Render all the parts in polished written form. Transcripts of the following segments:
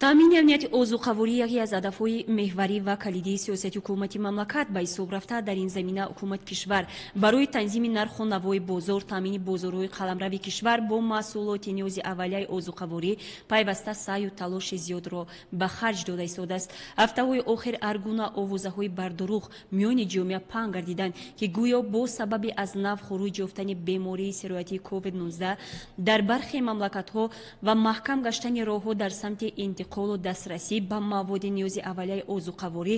Таъмини амнияти озуқаворӣ яке аз ҳадафҳои меҳварӣ ва калидии сиёсати ҳукумати мамлакат ба ҳисоб рафта, дар ин замина ҳукумати кишвар барои танзими нарху навои бозор, таъмини бозорҳои қаламрави кишвар бо маҳсулоти ниёзи аввалияи озуқаворӣ пайваста саъю талоши зиёдро ба харҷ дода истодааст. Ҳафтаҳои охир ҳар гуна овозаҳои бардурӯғ миёни ҷомеа паҳн гардиданд, ки гӯё бо сабаби аз нав хуруҷ ёфтани бемории сироятии COVID-19 дар бархе мамлакатҳо ва маҳкам гаштани роҳҳо дар самти интиқолу дастрасӣ ба маводи ниёзи аввалияи озуқаворӣ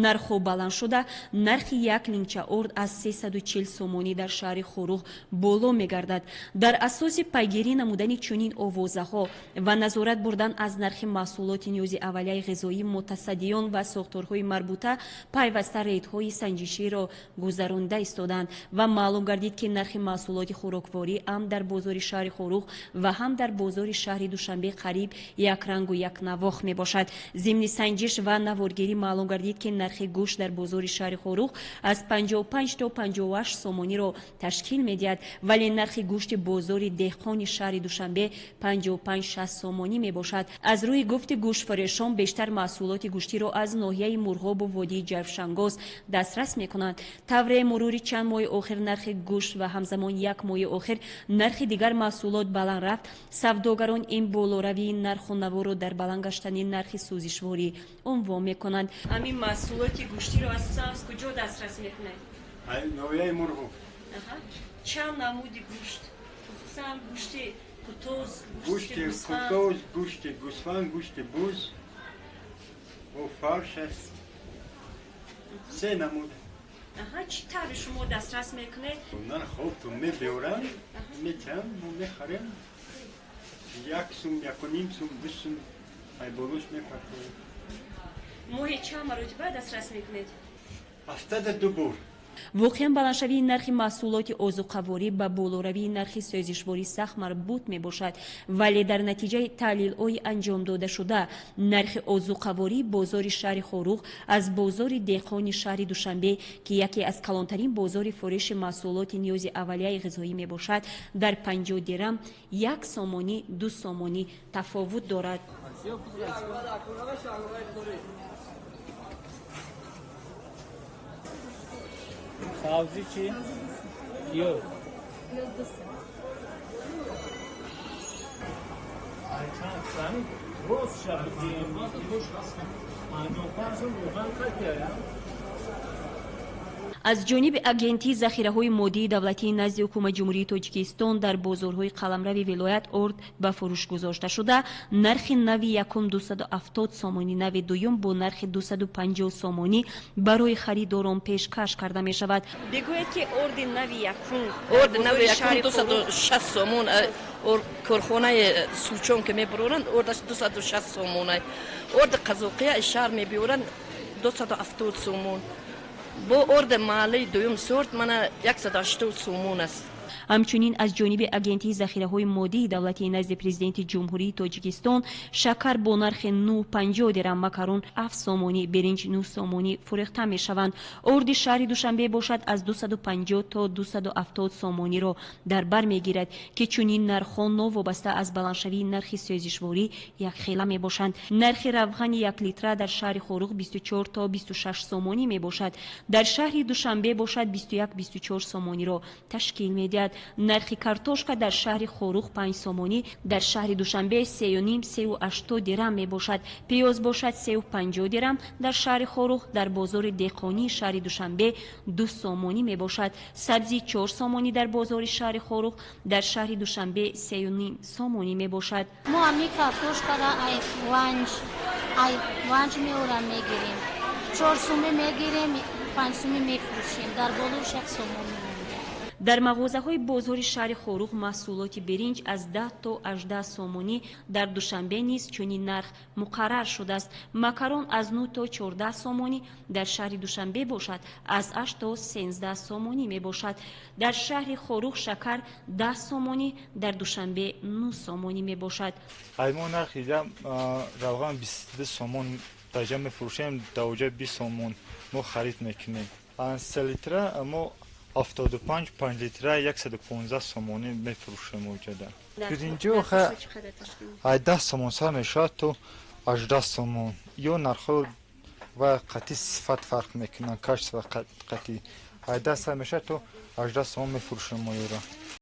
нархҳо баланд шуда, нархи як линча орд аз 340 сомонӣ дар шаҳри Хоруғ боло мегардад. Дар асоси пайгирӣ намудани чунин овозаҳо ва назорат бурдан аз нархи маҳсулоти ниёзи аввалияи ғизоӣ, мутасаддиён ва сохторҳои марбута пайваста рейдҳои санҷиширо гузаронда истоданд ва маълум гардид, ки нархи маҳсулоти хӯрокворӣ ҳам дар бозори шаҳри Хоруғ ва ҳам дар бозори шаҳри Душанбе қариб якрангу якнавохт мебошад. Зимни санҷиш ва наворгирӣ маълум гардид, ки нархи гӯшт дар бозори шаҳри Хоруғ аз 55 то 58 сомониро ташкил медиҳад, вале нархи гӯшти бозори деҳқони шаҳри Душанбе 55-60 сомонӣ мебошад. Аз рӯи гуфти гӯштфурӯшон, бештар маҳсулоти гӯштиро аз ноҳияи Мурғобу водии Ҷавшангоз дастрас мекунанд. Тавре мурури чанд моҳи охир нархи гӯшт ва ҳамзамон як моҳи охир нархи дигар маҳсулот баланд рафт, савдогарон ин болоравии нарху наворо дар баланд гаштани нархи сӯзишворӣ унвон мекунанд. Ҳамин маҳсулоти гӯштиро асосан аз куҷо дастрас мекунед? Ноҳияи Мурғоб. Чанд намуди гӯшт, хусусан гӯшти қутоз, гӯшти қутоз, гӯшти гӯсфанд, гӯшти буз бо фарш аст, се намуд. Чӣ тавре шумо дастрас мекунед? Нарх хоб мебиёранд, метиҳанд, мо мехарем. Як сум, якуним сум, ду сум айболуш мепартоем. Моҳи чанд маротиба дастрас мекунед? Ҳафтада ду бор. Воқеан, баландшавии нархи маҳсулоти озуқаворӣ ба болоравии нархи сӯзишворӣ сахт марбут мебошад, вале дар натиҷаи таҳлилҳои анҷомдодашуда нархи озуқавории бозори шаҳри Хоруғ аз бозори деҳқони шаҳри Душанбе, ки яке аз калонтарин бозори фурӯши маҳсулоти ниёзи аввалияи ғизоӣ мебошад, дар 50 дирам, як сомонӣ, ду сомонӣ тафовут дорад. Сабзӣ чӣ? Пиёз. Рост шаб 55 сум равған қатия. Аз ҷониби Агентии захираҳои моддии давлатии назди Ҳукумати Ҷумҳурии Тоҷикистон дар бозорҳои қаламрави вилоят орд ба фурӯш гузошта шуда, нархи нави якум 270 сомонӣ, нави дуюм бо нархи 250 сомонӣ барои харидорон пешкаш карда мешавад. Бигӯед, ки орди нави якум? Орди нави якум 260 сомон. Корхонаи Сучон ки мебуроранд, ордаш 260 сомона. Орди қазоқия шаҳр мебиёранд, 270 сомон. Бо орди маҳаллаи дуюм сорт мана 180 сомон аст. Ҳамчунин аз ҷониби Агентии захираҳои моддии давлатии назди Президенти Ҷумҳурии Тоҷикистон шакар бо нархи 9,50 дирам, макарон 7 сомонӣ, биринҷ 9 сомонӣ фурӯхта мешаванд. Орди шаҳри Душанбе бошад, аз 250 то 270 сомониро дар бар мегирад, ки чунин нархҳо новобаста аз баландшавии нархи сӯзишворӣ якхела мебошанд. Нархи равғани як литра дар шаҳри Хоруғ 24 то 26 сомонӣ мебошад, дар шаҳри Душанбе бошад, 21-24 сомониро ташкил медиҳад. Нархи картошка дар шаҳри Хоруғ 5 сомонӣ, дар шаҳри Душанбе 3,5, 3,80 дирам мебошад. Пиёз бошад, 3,50 дирам дар шаҳри Хоруғ, дар бозори деҳқонии шаҳри Душанбе 2 сомонӣ мебошад. Сабзӣ 4 сомонӣ дар бозори шаҳри Хоруғ, дар шаҳри Душанбе 3,5 сомонӣ мебошад. Мо ами картошкара ай Ванҷ, ай Ванҷ меорам, мегирем, 4 сумӣ мегирем, 5 сумӣ мефурӯшем, дар болош як сомон. Дар мағозаҳои бозори шаҳри Хоруғ маҳсулоти биринҷ аз 10 то 18 сомонӣ, дар Душанбе низ чунин нарх муқаррар шудааст. Макарон аз 9 то 14 сомонӣ, дар шаҳри Душанбе бошад, аз 8 то 13 сомонӣ мебошад. Дар шаҳри Хоруғ шакар 10 сомонӣ, дар Душанбе 9 сомонӣ мебошад. Мо нархи равған 22 сомон дар ҷа мефурӯшем, дар оҷа 20 сомон мо харид мекунем. Се литра мо 75, 5 литра 115 сомонӣ мефурӯшем. Оҷада биринҷи охе ай 10 сомон сар мешавад то 18 сомон. Ё нархҳо ва қатъи сифат фарқ мекунанд, качество қатъи. 18 сар мешавад то 18 сомон мефурӯшем мо ёро.